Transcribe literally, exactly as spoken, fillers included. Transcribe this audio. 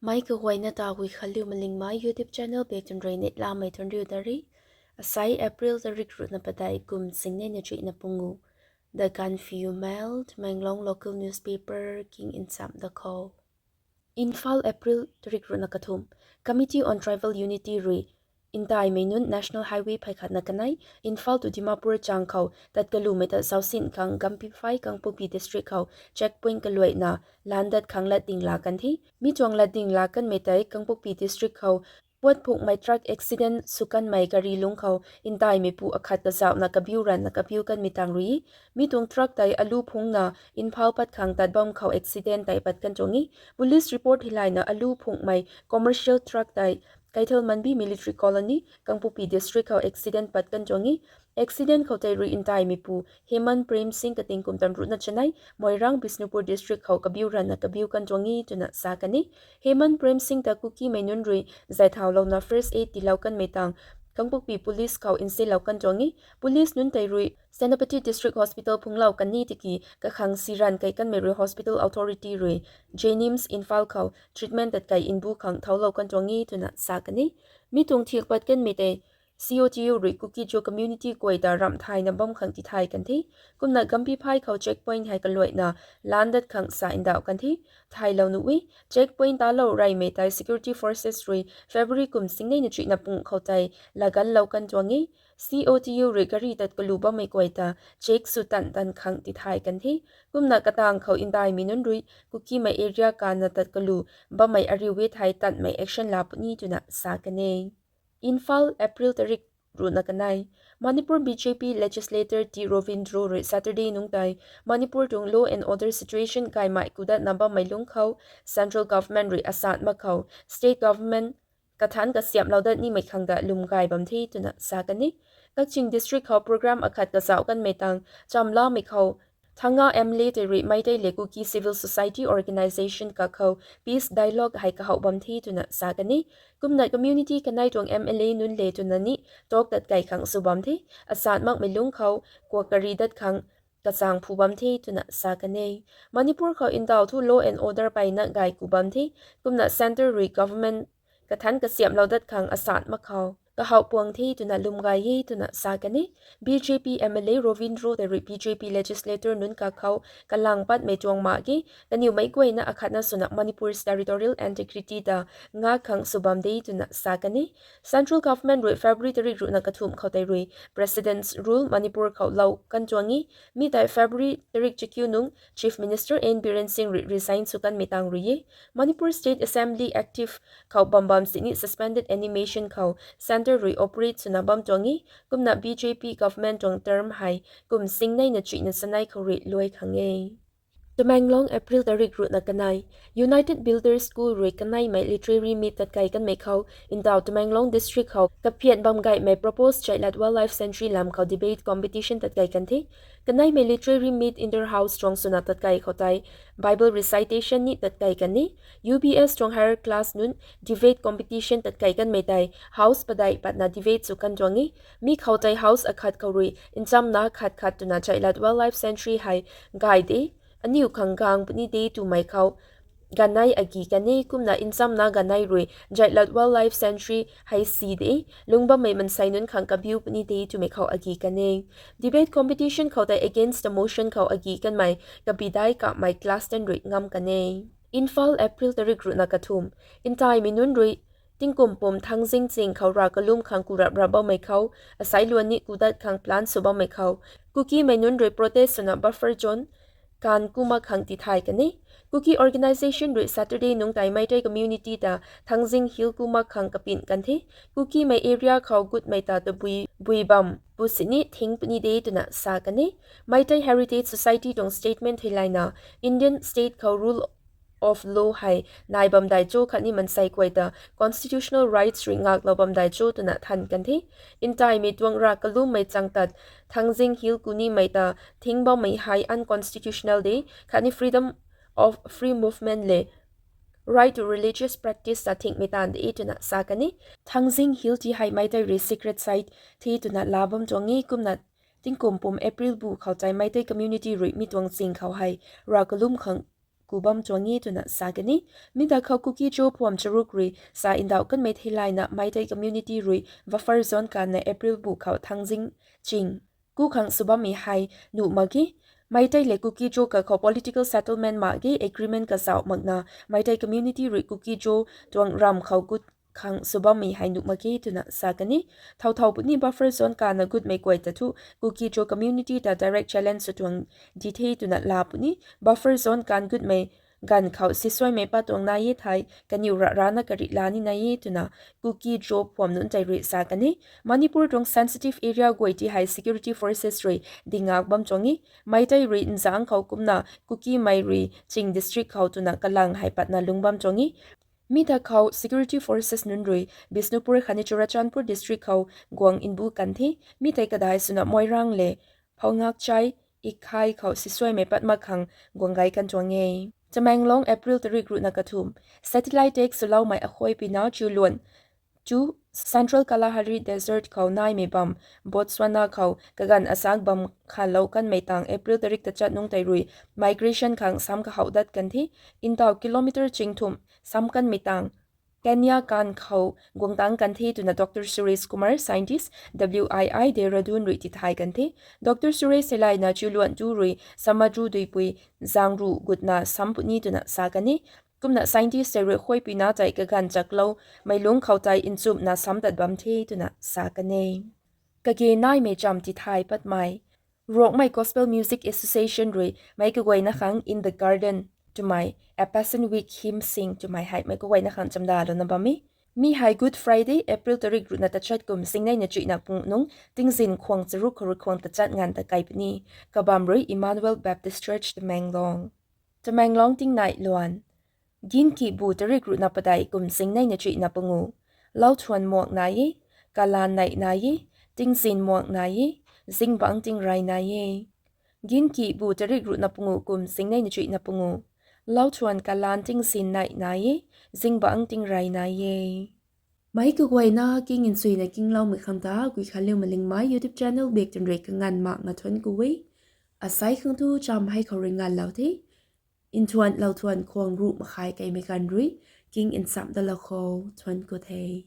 Mei kaguayna ta Guikhanliu Malingmei YouTube channel bek tun rui neihlamei thuanriu dari. Asai April tarik ruhna padeih kum singnei na chuihna pungu. The Gaanphiu Mail, Tamenglong local newspaper king nsam da khou. Imphal, April tarik ruhna kathumh. Committee on Tribal Unity rui ntaimei nunc National Highway phey khatna kanei, Imphal tu Dimapur chang khou tat kalumei ta zausin khang Gambiphai, Kangpokpi district khou checkpoint kaluaina landat khang latding la kan the. Mi tuang latding la kanmei tei Kangpokpi district khou puat phukmei truck accident sw kanmei gari lungc khou ntaimeipu akhat kazauhna kabiu ranna kabiu kanmei tang rui. Mi tuang truck tei alu phungna Imphal pat khang tat bam khou accident tei pat kan tuang e. Police report hilayna alu phukmei commercial truck tei Keithelmanbi Military Colony, Kangpokpi district khou accident pat kan tuang e. Accident khou tei rui ntaimeipu Hemant Prem Singh kating kum tamruhna chanei, Moirang Bishnupur district khou kabiu ranna kabiu kan tuang e twna sa kan e. Hemant Prem Singh ta Kukimei nunc rui zay thaulouna first aid tiilou kanmei tang Kangpokpi police khou nsilou kan tuang e. Police nunc tei rui Senapati District Hospital phunglou kan ni tiki kakhang si ranv kei kanmei rui hospital authority rui JNIMS Imphal khou treatment tat kei mbu khang thaulou kan tuang e twna sa kan e. Mi tuang thiak pat kanmei tei C O T U rui Kuki-Zo community guay ta ramh thayna bam khang tithay kan the. Kumna Gambiphai khou checkpoint hei kaluaina landat khang sa ndauh kan the. Thaylou nuh e, checkpoint talou reymei tei security forces rui February kum singnei na chuihna pung khou tei laganlou kan tuang e. C O T U rui gari tat kalu bammei guay ta check sw tan tan khang tithay kan the. Kumna katang khou ntaimei nunc rui Kukimei area kana tat kalu bammei ariu e thei tanmei action la puni twna sa kan e. Imphal, April tarik ruhna kanei. Manipur B J P legislator T Ravindra rui Saturday nungc tei Manipur tuang law and order situation gaymei kudatna bammei lungc khou Central Government rui asat mak khou State Government kathanc kasiamhlou dat nimei khang ta lwm gay bam the twna sa kan e. Kakching district khou program akhat kazauh kanmei tang chamlamei khou Thanga M L A tei rui Meitei le Kuki civil society organisation kakhou peace dialogue hei kahouh bam the twna sa kan e. Kumna community kanei tuang M L A nunc le twna ni talk tat kei khang sw bam the. Asat makmei lungc khou kuak kari dat khang kachang phu bam the twna sa kan e. Manipur khou ntaw thu law and order peyna gay ku bam the. Kumna centre rui government kathanc kasiamhlou dat khang asat mak khou kahouh puang the twna lwm gay e twna sa kan e. B J P M L A Ravindra tei rui B J P legislator nunc kakhou kalang patmei tuang mak ge, kaniwmei guayna akhatna swna Manipur's territorial integrity ta nga khang sw bam de twna sa kan e. Central Government rui February tarik ruhna kathumh khou tei rui President's Rule Manipur khou lou kan tuang e. Mi tei February tarik chakiu nungc Chief Minister N Biren Singh rui resign sw kanmei tang rui e. Manipur State Assembly active khou bam bam sini suspended animation khou centre rui operate swna bam tuang e. Kumna B J P government tuang term hei kum singnei na chuihna chanei khou rui luai khang e. Tamenglong, April tarik ruhna kanei. United Builders School rui kaneimei literary meet tat kei kanmei khou ntaw Tamenglong district khou kaphian bam gaymei proposed Chaihlat Wildlife Sanctuary lam khou debate competition tat kei kan the. Kaneimei literary meet inter house tuang swna tat kei khou tei Bible recitation ni tat kei kan e. U B S tuang higher class nunc debate competition tat kei kanmei tei house padeih patna debate sw kan tuang e. Mi khou tei house akhat khou rui nchamna khat khat twna Chaihlat Wildlife Sanctuary hei gay de, aniu khang gang puni de twmei khou ganei agi kan e. Kumna nchamna ganei rui Chaihlat Wildlife Sanctuary hei si de, lungc bammei mansei nunc khang kabiu puni de twmei khou agi kan e. Debate competition khou tei against the motion khou agi kanmei kabidai kamei class ten rui ngam kan e. Imphal, April tarik ruhna kathumh. Ntaimei nunc rui tingkum pum Thangjing ching khou rav kalum khang kurap rap bammei khou asai luan ni kudat khang plan sw bammei khou Kukimei nunc rui protest swna buffer zone kan kuma khang tithay kan e. Kuki organisation rui Saturday nungc tei Meitei community ta Thangjing Hill kuma khang kapin kan the. Kukimei area khou gutmei ta tabui bui bam pu sini thing puni de twna sa kan e. Meitei Heritage Society tuang statement theilayna Indian state khou rule of law hei nai bam dai cho khatni mansei guay ta constitutional rights rui ngaklou bam dai cho twna than kan the. Ntaimei tuang rav kalummei chang tat Thangjing Hill kunimei ta thing bammei hei unconstitutional de, khatni freedom of free movement le right to religious practice ta thingmei tan de twna sa kan e. Thangjing Hill ti hei Meitei rui sacred site the twna la bam tuang e. Kumna tingkum pum April bu khou tei Meitei community rui mi tuang ching khou hei rav kalum khang ku bam tuang e twna sa kan e. Mi ta khou Kuki-Zo phuam charuk rui sa ndauh kanmei theilayna Meitei community rui buffer zone kanna April bu khou Thangjing ching ku khang sw bammei hei nuh mak ge. Meitei le Kuki-Zo kakhou political settlement mak ge, agreement kazauh makna Meitei community rui Kuki-Zo tuang ramv khou gut khang sw bammei hei nuh mak ge twna sa kan e. Thow thow puni buffer zone kanna gutmei guay ta thu Kuki-Zo community ta direct challenge sw tuang di the twna laa puni. Buffer zone kan gutmei ganv khou sisuaimei pat tuang nai e thei kaniw rarana karih laa ni nai e twna Kuki-Zo phuam nunc tei rui sa kan e. Manipur tuang sensitive area guay ti hei security forces rui dingak bam tuang e. Meitei rui nzangc khou kumna Kukimei rui Ching district khou twna kalang hei patna lung bam tuang e. Mi ta khou security forces nunc rui Bishnupur khatni Churachandpur district khou guang mbu kan the. Mi tei kadai swna Moirang le Phoungakchai, Ikhai khou sisuaimei pat mak khang guang gay kan tuang e. Tamenglong, April tarik ruhna kathumh. Satellite take swloumei akhuaipuina Chiuluan tu Central Kalahari Desert khou naimei bam Botswana khou kaganv asak bam khalou kanmei tang April tarik tachat nungc tei rui migration khang sam kahouh dat kan the. Ntaw kilometer chingthumh sam kanmei tang Kenya kan khou guang tang kan the twna Doctor Suresh Kumar, scientist, W I I Dehradun rui tithay kan the. Doctor Suresh theilayna Chiuluan tu rui Samadru duipui zangruh gutna sam puni twna sa kan e. Kumna scientist tei rui khuaipuina tei kaganv chaklou mei lungc khou tei nchumhna sam tat bam the twna sa kan e. Kage naimei cham tithay patmei Rongmei Gospel Music Association rui meic kaguayna khang In the Garden twmei, A Passion Week hymn sing twmei hei meic kaguayna khang chamdalouna bam e. Mi hei Good Friday, April tarik ruhna tachat kum singneina chuihna punguh nungc tingzin khwang charuk khou rui khwang tachat nganv ta kai puni. Kabam rui Emmanuel Baptist Church, Tamenglong. Tamenglong tingnai luan. Ginki bu tarik ruhna padeih kum singneina chuihna punguh. Lauthuan muak nai e, kalan neih nai e, tingzin muak nai e, zingbangc tingrey nai e. Ginki bu tarik ruhna punguh kum singneina chuihna punguh. Lauthuan, kalan, tingzin neih nai e, zingbangc tingrey nai e. Meic kaguayna king nchuina kingloumei khang ta Guikhanliu Malingmei YouTube channel bak twn rui kanganv mak nga thuanc ku e. Asai khang tu cham hei khou rui nganvlou the. Nthuan lauthuan khwang ruh makhai kaimei ganv rui king nchamh dalou khou thuanc ku the.